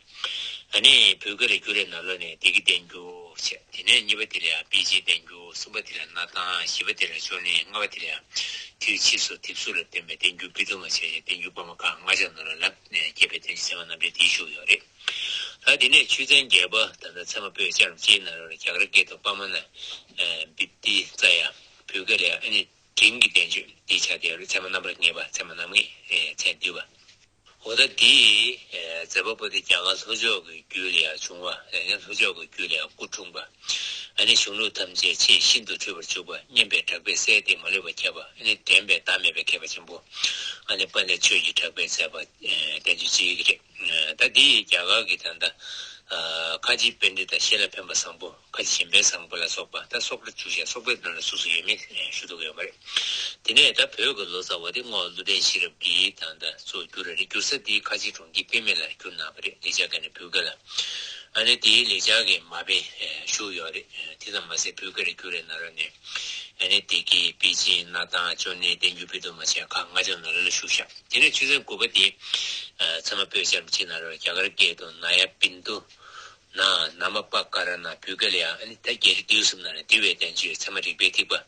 ཨ་ནི་བོད་སྐད་ལ་བསྒྱུར་བའི་ནང་ལོགས་ནས་སྡེ་དགེ་བསྟན་འགྱུར་བྱས། དེ་ནས་གཉིས་པ་དེ་ལ་ཡང་པེ་ཅིང་བསྟན་འགྱུར། གསུམ་པ་དེ་ལ་སྣར་ཐང་། བཞི་པ་དེ་ལ་ཅོ་ནེ། ལྔ་པ་དེ་ལ་ཡང་དུས་ཕྱིས་སུ་དེབ་གཟུགས་ལ་བཏོན་པའི་བསྟན་འགྱུར་དཔེ་དེབ་མ་བྱས་ཡང་བསྟན་འགྱུར་དཔར་མ་ཁག་ལྔ་ཆ་ནང་ལ་ལ་རྒྱས་པའི་བསྟན་བཅོས་ཚད་མ་རྣམ་འགྲེལ་དེ་བཞུགས་ཡོད་རེད། ད་དེ་ནས་ཆོས་ཚན་བརྒྱད་པ་ད་ལྟ་ཚད་མ་པོད་བཅུ་གཅིག་ནང་ལ་རྒྱ་གར་སྐད་དུ་པདྨ་ན་བིབ་ཏི་ཙ་ཡ། བོད་སྐད་ལ་ཡང་ཨ་ནི་འབྲིང་གི་བསྟན་བཅོས་འདི་ཆགས་བསྡད་ཡོད་རེད། ཚད་མ་རྣམ་པར་ངེས་པ། ཚད་མ་རྣམ་ངེས། ཚད་བསྡུས་པ། འོ་ད་འདི་མཛད་པ་པོ་དེ་རྒྱ་གར་ལྷོ་ཕྱོགས་ཀྱི་རྒྱུད་ལ་ཡང་བྱུང་བ། ཡང་ན་ལྷོ་ཕྱོགས་ཀྱི་རྒྱུད་ལ་ཡང་སྐུ་འཁྲུངས་པ། ཨ་ནི་གཞུང་ལུགས་ཐམས་ཅད་ཆེས་ཤིན་ཏུ་འཁྲུལ་པར་འཇུག་པ། སྙན་པའི་གྲགས་པས་གསལ་ཏེ་མ་ལུས་པར་ཁྱབ་པ། ཨ་ནི་འགྲན་པའི་ཟླ་མེད་པའི་མཁས་པ་ཆེན་པོ་ཨ་ནི་དཔལ་ལྡན་ཆོས་ཀྱི་གྲགས་པས་མཛད་པ་བསྟན་བཅོས་གཅིག་རེད། ད་འདི་རྒྱ་གར་གྱི་ད་ལྟ་ཁ་ཆེ་པཎྜི་ཏ་ཤེས་རབ་འཕེན་པ་བཟང་པོ། ཁ་ཆེ་གཞན་ཕན་བཟང་པོ་ལ་སོགས་པ། ད་སོགས་པ་བཅུ་ཞེས་སོགས་པའི་ནང་ལ་སོ་སོ་ཡོད་མེད་ཞུ་ཐུབ་ཀྱི་ཡོད་མ་རེད། དེ་ནས་ད་བོད་ཀྱི་ལོ་ཙཱ་བ་དེ་རྔོག་ཀླུ་ལྡིང་ཤེས་རབ་ཀྱིས་ད་ལྟ་གཙོ་བོ་བསྒྱུར་རེད། བསྒྱུར་ས་དེ་ཁ་ཆེ་གྲོང་ཁྱེར་དཔེ་མེད་ལ་བསྒྱུར་གནང་བ་རེད། ལེགས་སྦྱར་སྐད་ནས་བོད་སྐད་ལ། ཨ་ནི་དེའི་ལེགས་སྦྱར་གྱི་མ་དཔེ་བཞུགས་ཡོད་རེད། དེ་ཙམ་མ་ཟད་བོད་སྐད་ལ་བསྒྱུར་བའི་ནང་ལོགས་ནས་ཨ་ནི་སྡེ་དགེ་པེ་ཅིང་སྣར་ཐང་ཅོ་ནེ་བསྟན་འགྱུར་དཔེ་དེབ་མ་བྱས་ཁག་ལྔ་ཆ་ནང་ལ་བཞུགས་ཤག་དེ་ནས་ཆོས་ཚན་དགུ་པ་དེ་ཚད་མ་པོད་བཅུ་གཅིག་ནང་ལ་རྒྱ་གར་སྐད་དུ་ན་ཡ་བིན་དུ། ན་ན་མ་པ་ཀ་ར་ན། བོད་སྐད་ལ་ཡང་ཨ་ནི་ད་རྒྱལ་སྲས་བསྡུས་གསུམ་ནང་ནས་བསྡུས་པའི་བསྟན་བཅོས་ཚད་མ་རིགས་པའི་ཐིགས་པ་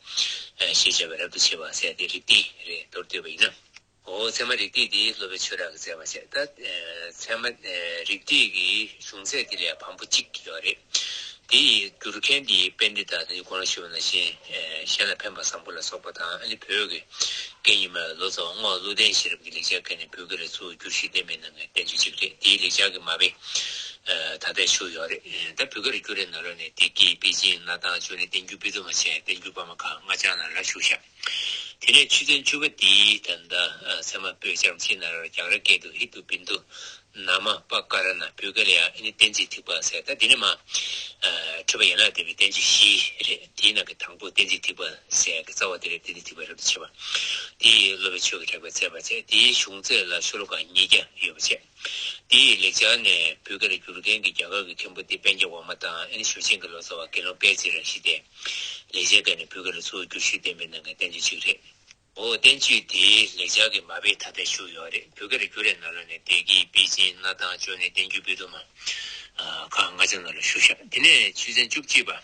ཞེས་བྱ་བའི་རབ་ཏུ་ཕྱེ་བ་ཟེར་ཏེ་རིགས་ཐིགས་རེད། མདོར་བསྡུས་པ་ཡིན་ན། འོ་ཚད་མ་རིགས་ཐིགས་འདི་སློབ་དཔོན་ཆོས་གྲགས་ཀྱིས་མཛད་པ་བྱས། ད་ཚད་མ་རིགས་ཐིགས་ཀྱི་གཞུང་ཚད་འདི་ལ་ཡང་བམ་པོ་གཅིག་ཡོད་རེད། དེ་ཡི་བསྒྱུར་མཁན་འདི་པཎྜི་ཏ་དེ་གོང་ལ་ཞུས་པ་ནང་བཞིན་གཞན་ལ་ཕན་པ་བཟང་པོ་ལ་སོགས་པ་དང་། ཨ་ནི་བོད་ཀྱི་སྐད་རྙིང་མ་ལོ་ཙཱ་བ་རྔོག་ཀླུ་ལྡིང་ཤེས་རབ་ཀྱི་ལེགས་སྦྱར་སྐད་ནས་བོད་སྐད་ལ་ཚུར་བསྒྱུར་ཞུས་བསྟན་པའི་ནང་ནས་བསྟན་བཅོས་གཅིག་རེད། དེའི་ལེགས་སྦྱར་གྱི་མ་དཔེ་ ད་ལྟ་བཞུགས་ཡོད་རེད། ད་བོད་སྐད་ལ་བསྒྱུར་རེ་ན་རོ་ནས་བདེ་སྐྱིད་པེ་ཅིན་གནའ་ཐང་ཅོ་ནེ་བསྟན་འགྱུར་དཔེ་དུ་མ་བྱས་བསྟན་འགྱུར་པར་མ་ཁག་ལྔ་ཆ་ནང་ལ་བཞུགས་ཤག་དེ་ནས་ཆུ་ཚན་བཅུ་པ་དེའི་ད་ལྟ་ཚད་མ་པོད་བཅུ་ཆ་ནང་རོ་རྒྱ་གར་སྐད་དུ་ཧི་དུ་བིན་དུ་ན་མ་པ་ཀ་ར་ན། བོད་སྐད་ལ་ཡང་ཨ་ནི་བསྟན་འཛིན་ཐིགས་པ་ཟེར། ད་དེ་ནས་མ་འཕྲོས་པ་ཡན་ལག་བསྟན་པའི་བསྟན་བཅོས་བཞི་རེད། དེའི་ནང་གི་དང་པོ་བསྟན་འཛིན་ཐིགས་པ་ཟེར་གི་རྩ་བ་དེ་རེད། བསྟན་འཛིན་ཐིགས་པ་རབ་ཏུ་ཕྱེ་བ་དེ་སློབ་དཔོན་ཆོས་ཀྱི་གྲགས་པས་མཛད་པ་བྱས། དེའི་གཞུང་ཚད་ལ་ཤོ་ལོ་ཀ་ཉིས་བརྒྱ་ཡོད་པ་བྱས། དེའི་ལེགས་སྦྱར་ནས་བོད་སྐད་ལ་བསྒྱུར་མཁན་གྱི་རྒྱ་གར་གྱི་མཁན་པོ་དེ་པཎ་ཆེན་འོག་མ་དང་ཨ་ནི་ཞུ་ཆེན་གྱི་ལོ་ཙཱ་བ་དགེ་སློང་དཔལ་བརྩེགས་རང་བཞིན་ཏེ། ལེགས་སྦྱར་སྐད་ནས་བོད་སྐད་ལ་གཙོ་བོ་བསྒྱུར་ཞིབ་བསྟན་པའི་ནང་གི་བསྟན་བཅོས་གཅིག་རེད། འོ་བསྟན་བཅོས་དེའི་ལེགས་སྦྱར་གྱི་མ་དཔེ་ད་ལྟ་བཞུགས་ཡོད་རེད། བོད་སྐད་ལ་བསྒྱུར་རེ་ན་རོ་ནས་བདེ་སྐྱིད་པེ་ཅིན་གནའ་ཐང་ཅོ་ནེ་བསྟན་འགྱུར་དཔེ་དུ་མ་ཁག་ལྔ་ཆ་ནང་ལ་བཞུགས་ཤག་དེ་ནས་ཆུ་ཚན་བཅུ་གཅིག་པ།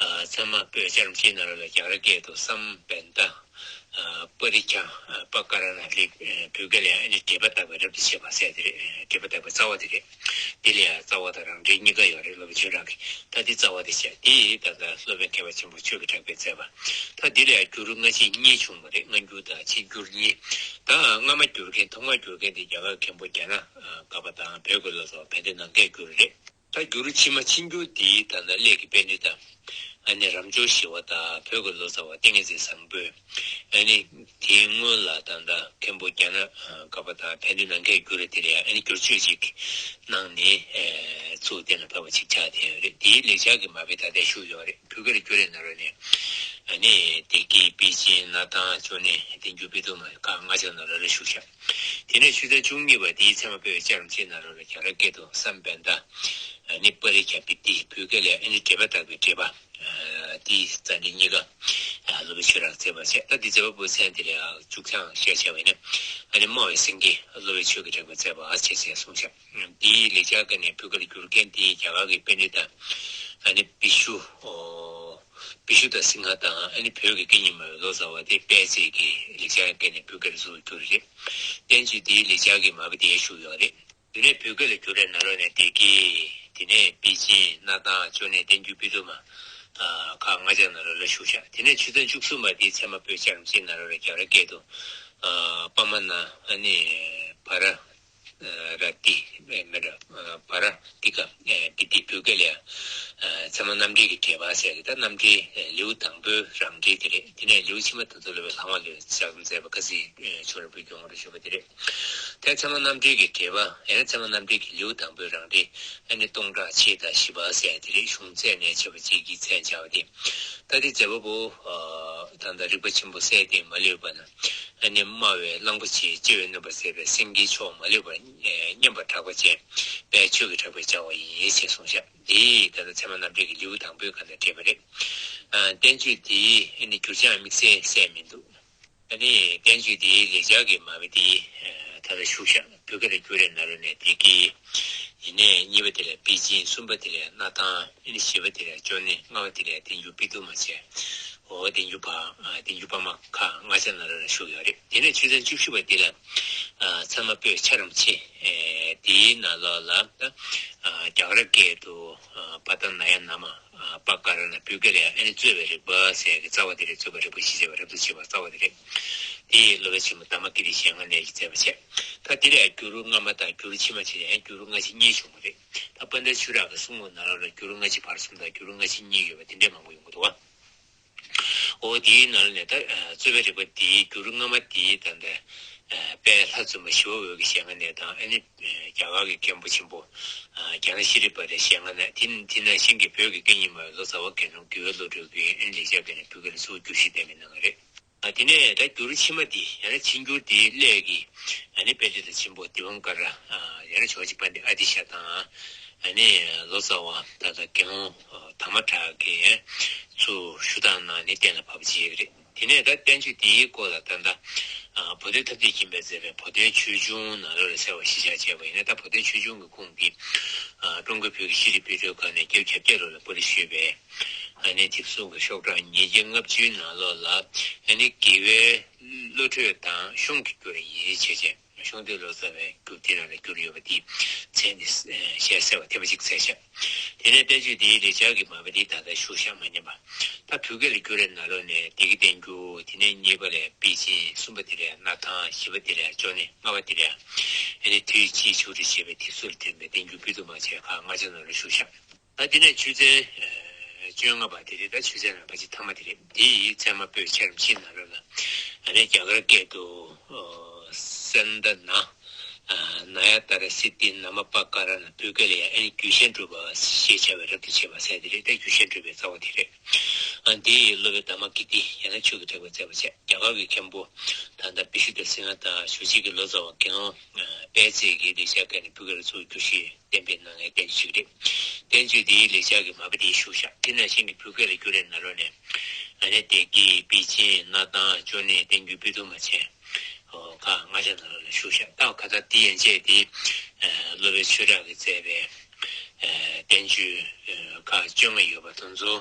ཚད་མ་པོད་བཅུ་ཆ་ནང་རོ་ལ་རྒྱ་གར་སྐད་དུ་སམ་བན་ད། པ་རི་ཁྱ། པ་ཀ་ར་ན་ལེགས། བོད་སྐད་ལ་ཡང་ཨ་ནི་འགྲེལ་པ་བཏགས་པའི་རབ་ཏུ་བྱེད་པ་ཟེར་དེ་རེད། འགྲེལ་པ་བཏགས་པའི་རྩ་བ་དེ་རེད། དེ་ལ་ཡང་རྩ་བ་དང་རང་འགྲེལ་གཉིས་ཀ་ཡོད་རེད། སློབ་དཔོན་ཆོས་གྲགས་ཀྱི་ད་དེ་རྩ་བ་དེ་བྱས། དེ་ད་ལྟ་སློབ་དཔོན་མཁས་པ་ཆེན་པོ་ཆོས་ཀྱི་གྲགས་པས་མཛད་པ། ད་དེ་ལ་ཡང་བསྒྱུར་སྔ་ཕྱི་གཉིས་བྱུང་བ་རེད། སྔ་འགྱུར་དང་ཕྱི་འགྱུར་གཉིས། ད་སྔ་མ་བསྒྱུར་མཁན་ཐོག་མར་བསྒྱུར་མཁན་དེ་རྒྱ་གར་མཁན་པོ་རྒྱ་ནག་ག་པ་དང་བོད་ཀྱི་ལོ་ཙཱ་བ་བན་དེ་ནམ་མཁའི་འགྱུར་རེད། ད་བསྒྱུར་ཕྱི་མ་ཕྱི་འགྱུར་དེའི་ད་ལྟ་སླད་ཀྱི་པཎྜི་ཏ་ཨ་ནི་རབ་འབྱོར་ཞི་བ་དང་བོད་ཀྱི་ལོ་ཙཱ་བ་ཏིང་ངེ་འཛིན་བཟང་པོས་ཨ་ནི་དེའི་སྔོན་ལ་ད་ལྟ་མཁན་པོ་རྒྱ་ནག་ག་པ་དང་བན་དེ་ནམ་མཁའི་འགྱུར་དེ་ལ་ཡང་ཨ་ནི་བསྒྱུར་བཅོས་ཅིག་གནང་ནས་ཚུར་གཏན་ལ་ཕབ་པ་ཅིག་ཆགས་བསྡད་ཡོད་རེད། དེའི་ལེགས་སྦྱར་གྱི་མ་དཔེ་ད་ལྟ་བཞུགས་ཡོད་རེད། བོད་སྐད་ལ་བསྒྱུར་རེ་ན་རོ་ནས་ཨ་ནི་བདེ་སྐྱིད་པེ་ཅིན་གནའ་ཐང་ཅོ་ནེ་བསྟན་འགྱུར་དཔེ་དུ་མ་ཁག་ལྔ་ཆ་ནང་ལ་ལ་བཞུགས་ཤག་དེ་ནས་ཆུ་ཚན་བཅུ་གཉིས་པ་དེའི་ཚད་མ་པོད་བཅུ་ཆ་ནང་རོ་ལ་རྒྱ་གར་སྐད་དུ་སམ་བན་ད། ཨ་ནི་པ་རི་ཁྱ་པི་ཏི། བོད་སྐད་ལ་ཨ་ནི་འགྲེལ་པ་བཏགས་པའི་འགྲེལ་པ། དེའི་རྩ་འགྲེལ་གཉིས་ཀ་སློབ་དཔོན་ཆོས་གྲགས་མཛད་པ་བྱས། ད་འདི་མཛད་པ་པོའི་མཚན་དེ་ལ་ཡང་མཇུག་ཆང་བཤད་བྱས་པ་ཡིན་ན་ཨ་ནི་སྨྲ་བའི་སེང་གེ་སློབ་དཔོན་ཆོས་ཀྱི་གྲགས་པས་མཛད་པ་ཞེས་ཟེར་གསུངས་ཤག་དེའི་ལེགས་སྦྱར་སྐད་ནས་བོད་སྐད་ལ་བསྒྱུར་མཁན་དེ་རྒྱ་གར་གྱི་པཎྜི་ཏ་ཨ་ནི་པི་ཤུ། པི་ཤུ་ཏ་སིང་ཧ་དང་ཨ་ནི་བོད་ཀྱི་སྐད་གཉིས་སྨྲ་བའི་ལོ་ཙཱ་བ་དེ་དཔལ་བརྩེགས་ཀྱིས་ལེགས་སྦྱར་སྐད་ནས་བོད་སྐད་ལ་གཙོ་བོ་བསྒྱུར་རེད། བསྟན་བཅོས་འདིའི་ལེགས་སྦྱར་གྱི་མ་དཔེ་དེ་བཞུགས་ཡོད་རེད། དེ་ནས་བོད་སྐད་ལ་བསྒྱུར་རེ་ན་རོ་ནས་བདེ་སྐྱིད། དེ་ནས་པེ་ཅིན་གནའ་ཐང་ཅོ་ནེ་བསྟན་འགྱུར་དཔེ་དུ་མ་ཁག་ལྔ་ཆ་ནང་ལ་ལ་བཞུགས་ཤག་དེ་ནས་ཆུ་ཚན་བཅུ་གསུམ་པ་དེའི་ཚད་མ་པོད་བཅུ་ཆ་ནང་རོ་ར་རྒྱ་གར་སྐད་དུ་པ་མ་ན་ཨ་ནི་བ་ར། ར་ཏི་མེ་ར་བ་ར་ཏི་ཀ་པི་ཏི། བོད་སྐད་ལ་ཡང་ཚད་མ་རྣམ་འགྲེལ་གྱི་འགྲེལ་པ་ཟེར་གི། ད་རྣམ་འགྲེལ་ལེའུ་དང་པོའི་རང་འགྲེལ་དེ་རེད། དེ་ནས་ལེའུ་ཕྱི་མ་དེ་ཚོ་ལ་བའི་ལྷག་མ་ལོས་ཕྱག་མཛད་པ་ཁ་སིའི་ཆོས་རབ་བུའི་སྐྱོང་རེ་ཞུ་བ་དེ་རེད། དེ་ཚད་མ་རྣམ་འགྲེལ་གྱི་འགྲེལ་པ་ཡང་ཚད་མ་རྣམ་འགྲེལ་གྱི་ལེའུ་དང་པོའི་རང་འགྲེལ་ཨ་ནི་སྟོང་ཕྲག་ཕྱེད་དང་བཞི་པ་ཟེར་དེ་རེད། གཞུང་ཚད་ནས་ཕྱེ་བ་གཅིག་གིས་མཚན་སྦྱར་བ་དེ། ད་དེ་མཛད་པ་པོ་ད་ལྟ་རིག་པ་ཆེན་པོ་སྲས་སྡེ་མ་ལུས་པ་ན། ཨ་ནི་སྨྲ་བའི་གླང་པོ་ཆེའི་སྤྱི་བོས་གནོན་པར་མཛད་པའི་སེང་གེའི་མཆོག་མ་ལུས་པ་སྙན་པར་གྲགས་པ་ཅན་དཔལ་ཆོས་ཀྱི་གྲགས་པས་སྦྱར་བ་ཡིན་ཞེས་གསུངས་ཤག་འདི་ད་ལྟ་ཚད་མ་རྣམ་འགྲེལ་གྱི་ལེའུ་དང་པོའི་ཁ་ནས་འགྲེལ་པ་རེད། བསྟན་བཅོས་འདིའི་ཨ་ནི་བསྒྱུར་བྱའམ་དམིགས་བསལ་གསལ་མི་འདུག་ཨ་ནི་བསྟན་བཅོས་འདིའི་ལེགས་སྦྱར་གྱི་མ་དཔེ་འདི་ད་ལྟ་བཞུགས་ཤག་བོད་སྐད་ལ་བསྒྱུར་རེ་ན་རོ་ནས་བདེ་སྐྱིད། ཡིན་ནའི་གཉིས་པ་དེ་ལ་པེ་ཅིན། གསུམ་པ་དེ་ལ་གནའ་ཐང་། ཨ་ནི་བཞི་པ་དེ་ལ་ཅོ་ནེ། ལྔ་པ་དེ་ལ་བསྟན་འགྱུར་དཔེ་དུ་མ་བྱས། འོ་བསྟན་འགྱུར་པ། བསྟན་འགྱུར་པར་མ་ཁག་ལྔ་ཆ་ནང་ལ་བཞུགས་ཡོད་རེད། དེ་ནས་ཆུ་ཚན་བཅུ་བཞི་པ་འདི་ལ་ཚད་མ་པོད་ཆ་རམ་ཆེ། དེའི་ནང་ལོགས་ལ་རྒྱ་གར་སྐད་དུ་བ་ཏ་ན་ཡ་ན་མ་པ་ཀ་ར་ན། བོད་སྐད་ལ་ཡང་ཨ་ནི་རྩོད་པའི་རིགས་པ་ཟེར་གི་རྩ་བ་དེ་རེད། རྩོད་པའི་རིགས་པ་ཞེས་བྱ་བ་རབ་ཏུ་ཕྱེ་བ་རྩ་བ་དེ་རེད། དེ་ཡི་སློབ་དཔོན་ཆེན་པོ་དྷརྨ་ཀིརྟི་ཞལ་སྔ་ནས་ཀྱིས་མཛད་པ་བྱས། ད་དེ་ལ་ཡང་བསྒྱུར་སྔ་མ་དང་བསྒྱུར་ཕྱི་མ་བྱས་ཡང་བསྒྱུར་སྔ་ཕྱི་གཉིས་བྱུང་བ་རེད། ད་དཔལ་ལྡན་ཆོས་གྲགས་ཀྱི་གསུང་ངོ་ནང་ལོགས་ལ་བསྒྱུར་སྔ་ཕྱི་བར་གསུམ་དང་བསྒྱུར་སྔ་ཕྱི་གཉིས་ཡོད་པ་དེ་འདྲས་མང་པོ་ཡོང་གི་འདུག་བ། འོ་དེའི་ནང་ལ་ནས་ད་རྩོད་པའི་རིགས་པ་དེའི་བསྒྱུར་སྔ་མ་དེའི་ད་ལྟ་དཔལ་ལྷ་བཙུན་མ་ཞི་བ་འོད་ཀྱི་ཞལ་སྔ་ནས་དང་ཨ་ནི་རྒྱ་གར་གྱི་མཁན་པོ་ཆེན་པོ་རྒྱ་ནག་ཤྲཱི་པ་རའི་ཞལ་སྔ་ནས། དེ་དེ་ནང་བཞིན་གྱི་བོད་ཀྱི་སྐད་གཉིས་སྨྲ་བའི་ལོ་ཙཱ་བ་དགེ་སློང་དགེ་བའི་བློ་གྲོས་ཀྱིས་ཨ་ནི་ལེགས་སྦྱར་སྐད་ནས་བོད་སྐད་ལ་གཙོ་བོ་བསྒྱུར་ཞིབ་བསྟན་པའི་ནང་རེད། ཨ་དེ་ནས་ད་བསྒྱུར་ཕྱི་མ་འདི་ཡང་ན་ཕྱི་འགྱུར་འདིའི་སླད་ཀྱིས་ཨ་ནི་དཔལ་ལྡན་ཆེན་པོ་དི་ཝང་ཀ་ར། ཡང་ན་ཇོ་བོ་རྗེ་དཔལ་ལྡན་ཨ་ཏི་ཤ་དང་ཨ་ནི་ལོ་ཙཱ་བ་ད་ལྟ་དགེ་སློང་དར་མ་གྲགས་ཀྱིས་ཚུར་ཞུ་དག་གནང་ནས་གཏན་ལ་ཕབ་པ་བྱས་པ་རེད། དེ་ནས་ད་བསྟན་བཅོས་འདིའི་སྐོར་ལ་ད་ལྟ་བོ་དོན་ཐབས་མཁས་མཁྱེན་པས་མཛད་པའི་བོ་དོན་ཆོས་འབྱུང་ནང་ལོགས་ལ་གསལ་བ་གཞིར་བཞག་བྱས་པ་ཡིན་ན། ད་བོ་དོན་ཆོས་འབྱུང་གི་ཁུངས་འདི་ཀྲུང་གོའི་བོད་ཀྱི་ཤེས་རིག་དཔེ་སྐྲུན་ཁང་ནས་བརྒྱད་ཅུ་གྱ་བརྒྱད་ལོ་ལ་པར་རིས་ཞུས་པའི་ཨ་ནི་དེབ་གསུམ་གྱི་ཤོག་གྲངས་ཉིས་བརྒྱ་ལྔ་བཅུའི་ནང་ལོགས་ལ་ཨ་ནི་དགེ་བའི་བློ་གྲོས་དང་གཞུང་གི་བསྒྱུར་ཡིན་ཞེས་བྱས། གཞུང་དོན་ལོ་ཙཱ་བའི་འགྱུར་དེ་ནང་ལ་བསྒྱུར་ཡོད་པ་དེ་མཚན་ནི་ཞལ་གསལ་བ་ཐེབས་པ་གཅིག་མཚན་ཤག་དེ་ནས་བསྟན་བཅོས་འདིའི་ལེགས་སྦྱར་གྱི་མ་པ་འདི་ད་ལྟ་ཞུ་བཞག་མ་ཉན་པ། ད་བོད་སྐད་ལ་བསྒྱུར་བའི་ནང་ལོགས་ནས་བདེ་སྐྱིད་བསྟན་འགྱུར། དེ་ནས་གཉིས་པ་ལ་པཎ་ཆེན། གསུམ་པ་དེ་ལ་སྣར་ཐང་། བཞི་པ་དེ་ལ་ཅོ་ནེ། ལྔ་པ་དེ་ལ་ཨ་ནི་དུས་ཕྱིས་ཆོ་འཕྲུལ་ཞེས་པའི་དེབ་གཟུགས་ལ་ཐོན་པའི་བསྟན་འགྱུར་དཔེ་དུ་མ་ཆེ་ཁག་ལྔ་ཆ་ནང་ལ་ཞུ་བཞག་ད་དེ་ནས་ཆོས་ཚན་བཅོ་ལྔ་པ་དེ་རེད། ད་ཆོས་ཚན་རིམ་པ་ཅིག་ཐ་མ་དེ་རེད། དེ་ཡི་ཚད་མ་པོད་ཆེར་ཕྱིན་ནང་ལོགས་ལ་ཨ་ནི་རྒྱ་གར་སྐད་དུ་སན་ད་ན། ན་ཡ་ཏཱ་ར་སིདྡྷི་ན་མ་པ་ཀ་ར་ན། བོད་སྐད་ལ་ཡང་ཨ་ནི་རྒྱུད་ཤེས་སྒྲུབ་པ་ཞེས་བྱ་བའི་རབ་ཏུ་བྱེད་པ་ཟེར་དེ་རེད། ད་རྒྱུད་ཤེས་སྒྲུབ་པའི་རྩ་བ་དེ་རེད། ཨ་འདི་ཡི་སློབ་དཔོན་དྷརྨ་ཀིརྟི་ཡང་ན་ཆོས་ཀྱི་ཐེག་པ་མཛད་པ་བྱས། རྒྱ་གར་གྱི་མཁན་པོ་ད་ལྟ་བི་ཤུདྡྷ་སིང་ཧ་དང་ཞུ་ཆེན་གྱི་ལོ་ཙཱ་བ་དགེ་སློང་པད་ཚལ་གྱིས་ལེགས་སྦྱར་སྐད་ནས་བོད་སྐད་ལ་བཙུགས། རྒྱུད་ཤེས་བསྟན་པའི་ནང་ནས་བསྟན་བཅོས་ཤིག་རེད། བསྟན་བཅོས་འདིའི་ལེགས་སྦྱར་གྱི་མ་པ་དེ་ཞུ་བཞག་དེ་ནང་བཞིན་གྱི་བོད་སྐད་ལ་བསྒྱུར་བའི་ནང་ལོགས་ནས་ཨ་ནི་བདེ་སྐྱིད། པཎ་ཆེན། སྣར་ཐང་། ཅོ་ནེ། བསྟན་འགྱུར་དཔེ་དུ་མ་ཆེ་ཁག་ལྔ་ཆ་ནང་ལ་ཞུ་བཞག་ད་ག་ད་དེ་ཡན་ཆད་དེ་སློབ་དཔོན་ཆོས་གྲགས་ཀྱིས་མཛད་པའི་བསྟན་བཅོས་ཁག་བཅོ་ལྔ་ཡོད་པ་དེ་ཚོ་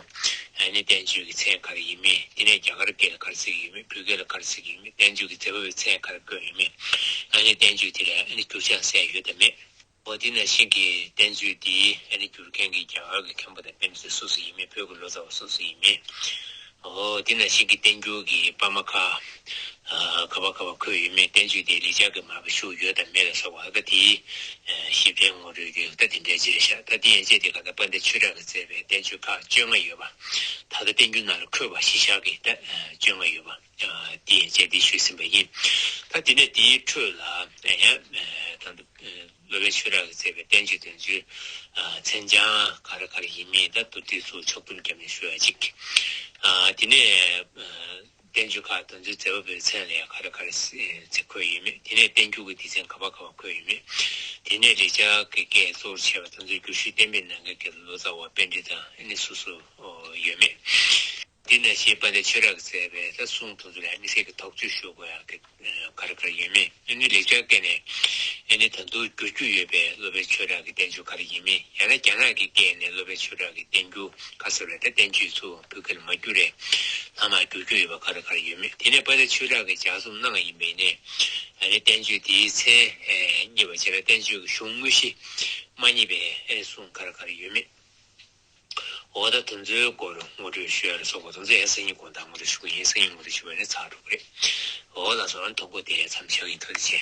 ཨ་ནི་བསྟན་བཅོས་ཀྱི་མཚན་ག་རེ་ཡིན་མིན། དེ་ནས་རྒྱ་གར་སྐད་ལ་ག་རེ་ཟེར་གྱི་ཡོད་མེད། བོད་སྐད་ལ་ག་རེ་ཟེར་གྱི་ཡོད་མེད། བསྟན་བཅོས་ཀྱི་མཛད་པ་པོའི་མཚན་ག་རེ་བཀོད་ཡོད་མེད། ཨ་ནི་བསྟན་བཅོས་དེ་ལ་ཨ་ནི་འགྱུར་ཕྱག་གསལ་ཡོད་དམ་མེད། འོ་དེ་ནང་བཞིན་གྱི་བསྟན་བཅོས་འདིའི་ཨ་ནི་བསྒྱུར་མཁན་གྱི་རྒྱ་གར་གྱི་མཁན་པོ་དང་པཎ་ཆེན་སུ་སུ་ཡིན་མིན། བོད་ཀྱི་ལོ་ཙཱ་བ་སུ་སུ་ཡིན་མིན། འོ་དེ་ནང་བཞིན་གྱི་བསྟན་འགྱུར་གྱི་པར་མ་ཁག་ག་པར་ག་པར་འཁོད་ཡོད་མེད། བསྟན་བཅོས་འདིའི་ལེགས་སྦྱར་གྱི་མ་པ་ཞུགས་ཡོད་དམ་མེད་ལ་སོགས་པ་ད་དེའི་ཞིབ་ཕྲའི་ངོ་སྤྲོད་ཀྱི་ད་དེ་འདྲའི་རྗེས་བཞག་ད་དེ་ཡན་ཆད་དེ་ག་ད་དཔལ་ལྡན་ཆོས་གྲགས་ཀྱིས་མཛད་པའི་བསྟན་བཅོས་ཁག་བཅོ་ལྔ་ཡོད་པ། ད་ལྟ་བསྟན་འགྱུར་ནང་ལ་འཁོད་པ་གཞི་བཞག་གི་ད་བཅོ་ལྔ་ཡོད་པ། དེ་ཡན་ཆད་དེ་ཞུས་ཟིན་པ་ཡིན། ད་དེ་ནས་དེའི་ཁྲོད་ལ་ཡང་ད་ལྟ་སློབ་དཔོན་ཆོས་གྲགས་ཀྱིས་མཛད་པའི་བསྟན་བཅོས་དོན་ཚུལ་མཚན་བྱང་ག་རེ་ག་རེ་ཡིན་མིན་ད་མདོར་བསྡུས་ཚུལ་ཕྱོགས་བསྡོམས་བརྒྱབ་ནས་ཞུ་ཡ་གཅིག་དེ་ནས་བསྟན་བཅོས་ཁག་དོན་ཚུལ་མཛད་པ་པོའི་མཚན་ལ་ཡང་ག་རེ་ག་རེ་ཚིག་འཁོད་ཡོད་མེད། དེ་ནས་བསྟན་འགྱུར་གྱི་སྡེ་ཚན་ག་པར་ག་པར་འཁོད་ཡོད་མེད། དེ་ནས་ལེགས་སྦྱར་གྱི་སྐད་གཙོ་བོར་བྱས་པ་དེ་ཚོའི་རྒྱུད་ཤེས་བསྟན་པའི་ནང་གི་སྐད་ལོ་ཙཱ་བ་པཎྜི་ཏ་ཨ་ནི་སུ་སུ་ཡོད་མེད། དེ་ནང་བཞིན་དཔལ་ལྡན་ཆོས་གྲགས་ཀྱིས་མཛད་པའི་ད་གསུང་དེ་ཚོ་ལ་དམིགས་བསལ་གྱི་དོགས་གཅོད་ཞུ་དགོས་ཡག་གི་ག་རེ་ག་རེ་ཡོད་མེད། ཨ་ནི་ལེགས་སྦྱར་སྐད་ནས་ཨ་ནི་ད་དུང་བསྒྱུར་རྒྱུ་ཡོད་པའི་སློབ་དཔོན་ཆོས་གྲགས་ཀྱི་བསྟན་བཅོས་ག་རེ་ཡིན་མིན། ཡང་ན་རྒྱ་ནག་གི་སྐད་ནས་སློབ་དཔོན་ཆོས་གྲགས་ཀྱི་བསྟན་འགྱུར་ཁ་གསབ་རེད། ད་བསྟན་བཅོས་ཚུར་བོད་སྐད་ལ་མ་བསྒྱུར་རེད། ལྷག་མ་བསྒྱུར་རྒྱུ་ཡོད་པ་ག་རེ་ག་རེ་ཡོད་མེད། དེ་ནས་དཔལ་ལྡན་ཆོས་གྲགས་ཀྱིས་ལྗགས་རྩོམ་གནང་བ་ཡིན་པ་ཡིན་ནའི་ཨ་ནི་བསྟན་བཅོས་དེའི་མཚན་རྙེད་པ་བྱས་ན་བསྟན་བཅོས་ཀྱི་གཞུང་དངོས་གཞི་མ་རྙེད་པའི་ཨ་ནི་གསུང་ག་རེ་ག་རེ་ཡོད་མེད། འོ་ད་དེ་ཚོའི་སྐོར་ངོ་སྤྲོད་ཞུ་ཡ་ལ་སོགས་པ་དེ་ཚོ་ཡང་སང་ཉིན་དགོང་དག་ངོ་སྤྲོད་ཞུ་གི་ཡིན། སང་ཉིན་ངོ་སྤྲོད་ཞུ་བ་ནི་ཚར་འགྲོ་གི་རེད། འོ་ལགས་སོ། ཨ་ནི་ཐོག་གོ་དེ་མཚམས་བཞག་གི་ཡིན། ཐུགས་རྗེ་ཆེ།